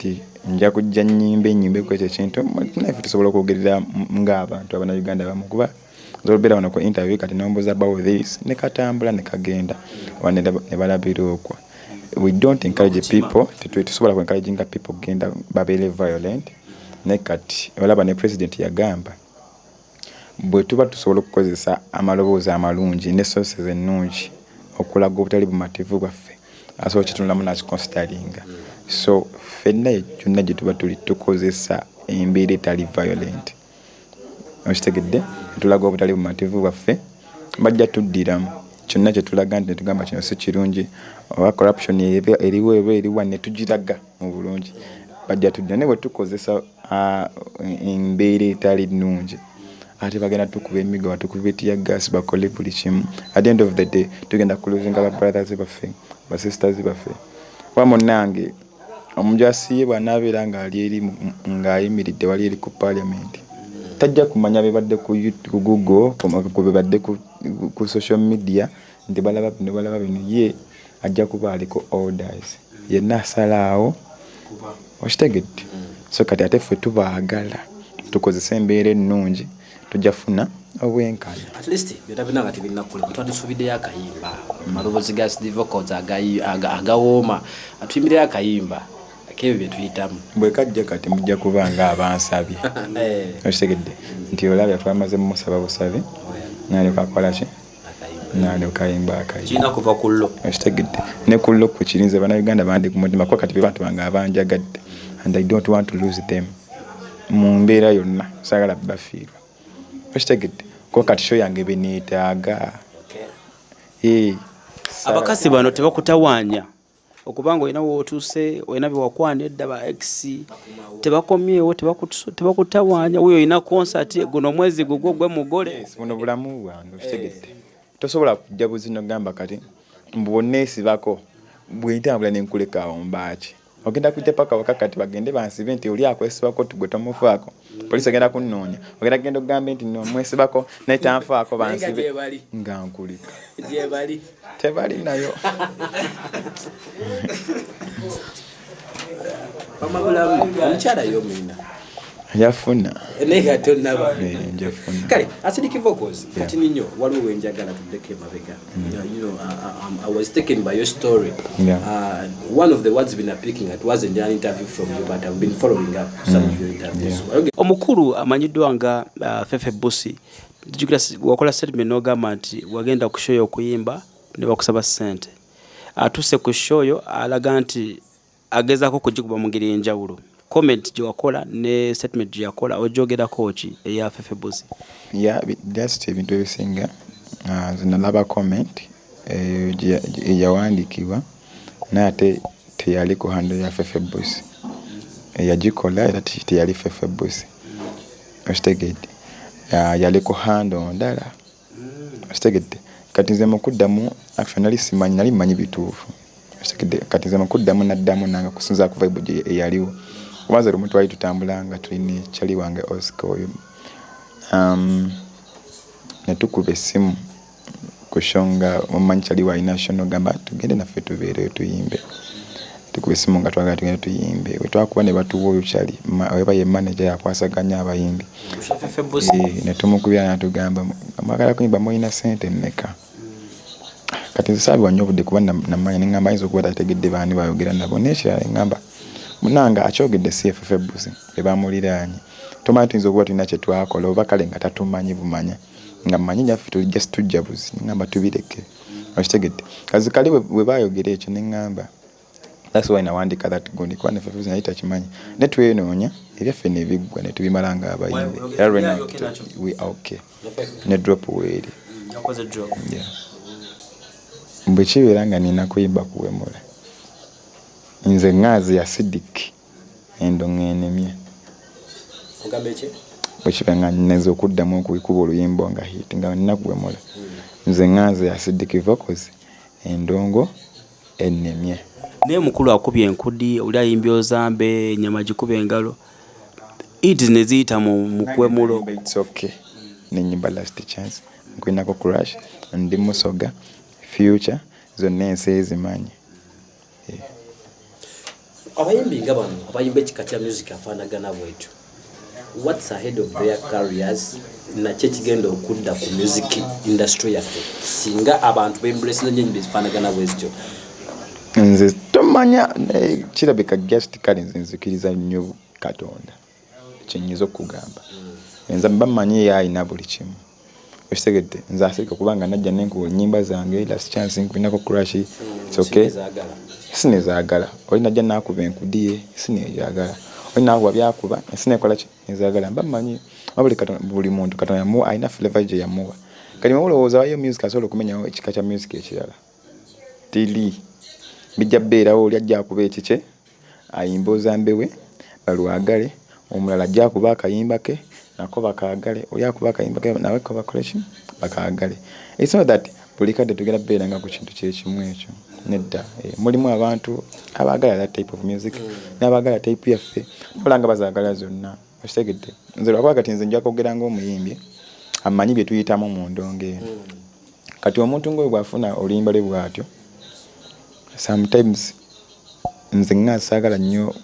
Nti nja kujja nnyimbe nnyimbe ku ekyo ekintu, naffe tusobola okwogerera ng'abantu Abannayuganda abamu, kuba nsobola obeera wano ku interview kati nombuuza about this, ne katambula ne kagenda oba ne balabira okwo. We don't encourage people, tetusobola ku encouraginga people kugenda babeere violent. Naye kati olaba ne president yagamba bwe tuba tusobola okukozesa amaloboozi amalungi ne sources ennungi okulaga obutali bumativu bwaffe, asobola kitunulamu nakiconsideringa. So ffenna kyonna gye tuba tuli tukozesa embeera etali violent, okitegedde, netulaga obutali bumativu bwaffe, bajja tuddiramu kyonna kyetulaga nti netugamba kino si kirungi oba corruption eriwo eba eriwa, netugiraga mu bulungi, bajja tuddira. Naye bwe tukozesa embeera etali nnungi, ate bagenda tukuba emigo, batukuba tear gas, bakole buli kimu. At the end of the day tugenda kulosinga ba brothers baffe, ba sisters baffe. Kuba munnange omujasiye bw'anaabeera ng'ali eri ng'ayimiridde wali eri ku parliament, tajja kumanya bebadde ku Google, ku bebadde ku social media nti balaba bino, balaba bino. Ye ajja kuba aliko orders, yenna asalaawo, okitegedde. So kati ate ffe tubaagala tukozese embeera ennungi, tujja funa obwenkanya. At least byonna byonna nga tebinnakukolebwa, twandisuubiddeyo akayimba, amaloboozi ga Acidic Vocals agawooma, atuyimbireyo akayimba ak'ebyo bye tuyitamu. Bwe kajja kati mujja kuba nga abansabye, okitegedde, nti olabya twamaze mumusaba busabi, nalyoka akola ki, nalyoka ayimba akayimba. Kirina kuva ku llo. Okitegedde, ne ku llo kwe kirinze. Bannayuganda bandi ku mutima, kuba kati be bantu bange abanjagadde and I don't want to lose them mu mbeera yonna. Saagala bafiirwa, okitegedde, kuba kati show yange beneetaaga. Abakazi bano tebakutawaanya okubanga olina wootuuse, olina byewakwana edda, ba ex tebakomyewo, tebakutawaanya? Wuyo olina concert guno omwezi gugwo gwe mugole. Yes, buno bulamu bwange, okitegedde. Tosobola kujja buzino gamba kati mbu bwonneesibako bwe ntambula nenkuleka awo mbaaki, ogenda kujja paka waka. Kati bagende bansibe nti oli akwesibako gwe tomufaako, poliisi egenda kunnoonya, ogenda genda ogambe nti nomwesibako naye tanfaako, bansibe. Gyebali. Nga nkulika. Gyebali. Tebali nayo. Mama bulamu omukyala yomwina. Yafuna. Naye nga tonnaba. Eh, njafuna. Kale Acidic Vocals, kati ninyo waliwo wenjagala tuddeko emabega. I was taken by your story. One of the words been picking at wasn't an interview from you, but I've been following up some of your interviews. Omukulu amanyiddwa nga Fefe Busi, jjukira wakola statement n'ogamba nti wagenda ku show okuyimba ne bakusaba ssente. Atuuse ku show yo alaga nti agezaako kugikuba mu ngeri ey'enjawulo. Comment gye wakola ne statement gye yakola ogyogerako ki eya Fefe Busi? Yeah, just ebintu ebisinga, nze nalaba comment eyawandiikibwa, naye ate teyali ku handle ya Fefe Busi eyagikola, era teyali Fefe Busi, okitegedde. Yali ku handle ndala, okitegedde. Kati nze mukuddamu, actually nali simanyi, nali mmanyi bituufu, okitegedde. Kati nze mukuddamu naddamu nange kusinziira ku vibe gye eyaliwo, kuba nze lumu twali tutambula nga tuli ne kyali wange Oscar oyo, ne tukuba essimu ku show, nga omumanyi kyali walina show, nogamba tugende naffe tubeereyo tuyimbe. Tukuba essimu nga twagala tugende tuyimbe. Bwe twakuba ne batuwa oyo kyali oba ye manager yakwasaganya abayimbi. Fefe Busi. Ne tumukubira natugamba, mwagala kuyimba, mulina ssente mmeka? Kati nze saabiwa nnyo obudde, kuba namanya neŋŋamba ayinza okuba tategedde baani bayogera nabo. N'ekirala neŋŋamba munange akyogedde si Fefe Busi be bamuliraanye, tomanyi tuyinza okuba tulina kye twakola oba kale nga tatumanyi bumanya, nga mmanyi nyaffe tuli just tujja buzi. Neŋŋamba tubireke, okitegedde. Kazi kali bwe baayogera ekyo neŋŋamba that's why nawandika that gundi, kuba ne Fefe Busi naye takimanyi, ne twenoonya ebyaffe ne biggwa ne tubimala ng'abayimbi. Era right now we are okay, ne drop weeri. Yakoze drop. Yeah. Bwe kibeera nga nina kuyimba kuwemula, nze ŋŋaazi ya Acidic endongo enemye. Ogamba eki? Bwe kiba nga neza okuddamu okukuba oluyimba nga hit nga nina kuwemula, nze ŋŋaazi ya Acidic Vocals endongo ennemye. Naye mukulu akubye enkudi, oli ayimbye ozambe ennyama gikuba engalo, hit ne ziyita mu kuwemulo. It's okay, nenyimba Last Chance, nkulinako Crush, Ndi Musoga, Future, zonna ensi ezimanyi. Abayimbi nga bano abayimba ekika kya music afaanagana bwetyo, what's ahead of their careers? Nakyo ekigenda okudda ku music industry yaffe singa abantu bembracinga nnyo enyimba ezifaanagana bwe zityo? Nze tomanya, naye kirabika just kale nze nzikiriza nnyo Katonda. Kyenyinza okugamba, nze mba mmanyi ye alina buli kimu, okitegedde? Nze asirika kubanga najja nenkuba ennyimba zange. Last chance nkulinako crush, it's okay. Sinezaagala. Sinezaagala. Oli najja nakuba enkudi ye, sineejagala. Oli nakuba byakuba, sinekola ki, nezaagala. Mba mmanyi wabuli buli muntu Katonda yamuwa, alina flavor gye yamuwa. Kati mulowooza waliyo music asobola okumenyawo ekika kya music ekirala? Tiri bijja bbeerawo. Oli ajja akuba ekikye, ayimba ozambewe balwagale, omulala ajja akuba akayimba ke nako bakaagale, oli akuba akayimba ke nawe ko bakole ki, bakaagale. It's not that buli kadde tugenda beeranga ku kintu kyekimu ekyo, nedda. Mulimu abantu abaagala that type of music n'abaagala type yaffe, wabula nga bazaagala zonna, okitegedde? Nze lwakuba kati nze nja kwogera ng'omuyimbi amanyi bye tuyitamu mu ndongo eno. Kati omuntu ng'oyo bw'afuna oluyimba lwe bw'atyo, sometimes nze nga saagala nnyo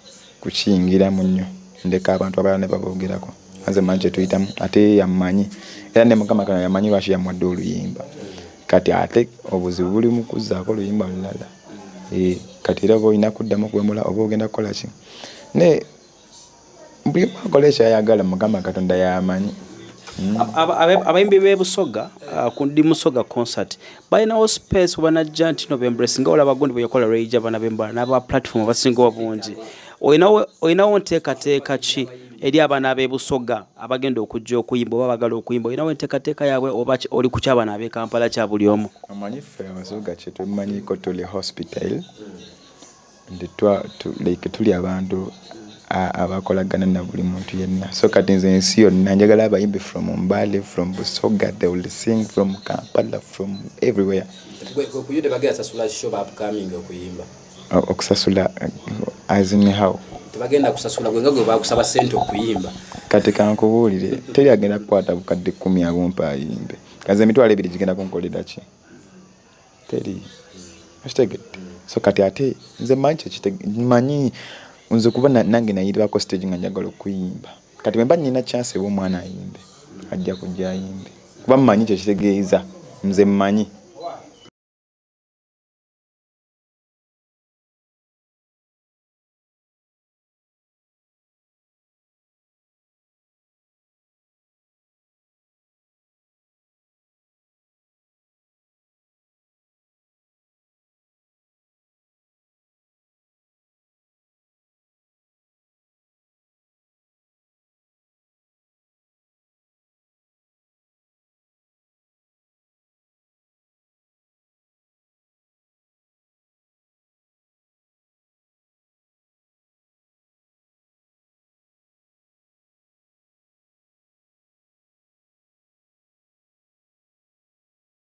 kukiyingiramu nnyo, ndeka abantu abalala ne baboogerako. Nze mmanyi kye tuyitamu, ate yammanyi era ne Mukama Katonda yamanyi lwaki yamuwadde oluyimba. Kati ate obuzibu buli mu kuzzaako oluyimba lulala. Kati era oba olina kuddamu kuwemula oba ogenda kukola ki, naye buli omu akola ekyayagala, Mukama Katonda yamanyi. Abayimbi b'e Busoga, ku Ndi Musoga concert balinawo space webanajja nti no bembrace nga olaba gundi bwe yakola Ray abaana b'embala n'aba platform abasinga obungi. Olinawo nteekateeka ki eri abaana b'e Busoga abagenda okujja okuyimba oba bagala okuyimba? Olinawo enteekateeka yaabwe oba oli ku ky'abaana ab'e Kampala kya buli omu? Omanyi ffe Abasoga kye tumanyiko, tuli hospitable nti like tuli abantu abakolagana na buli muntu yenna. So kati nze ensi yonna njagala abayimbi from Mbale, from Busoga, they will sing from Kampala, from everywhere. Kuyo tebagenda sasula show ba upcoming okuyimba? Okusasula as in how? Tebagenda kusasula gwe nga gwe bakusaba sente okuyimba. Kati kankubuulire, teri agenda kukwata bukadde 10 abumpa ayimbe. Kaze 20,000 gigenda kunkolera ki? Teri, okitegedde? So kati ate nze mmanyi manyi nze kuba nange nayiribako stage nga njagala okuyimba. Kati bwe mba nina chance ewa omwana ayimbe, ajja kujja ayimbe, kuba mmanyi kyekitegeeza. Nze mmanyi.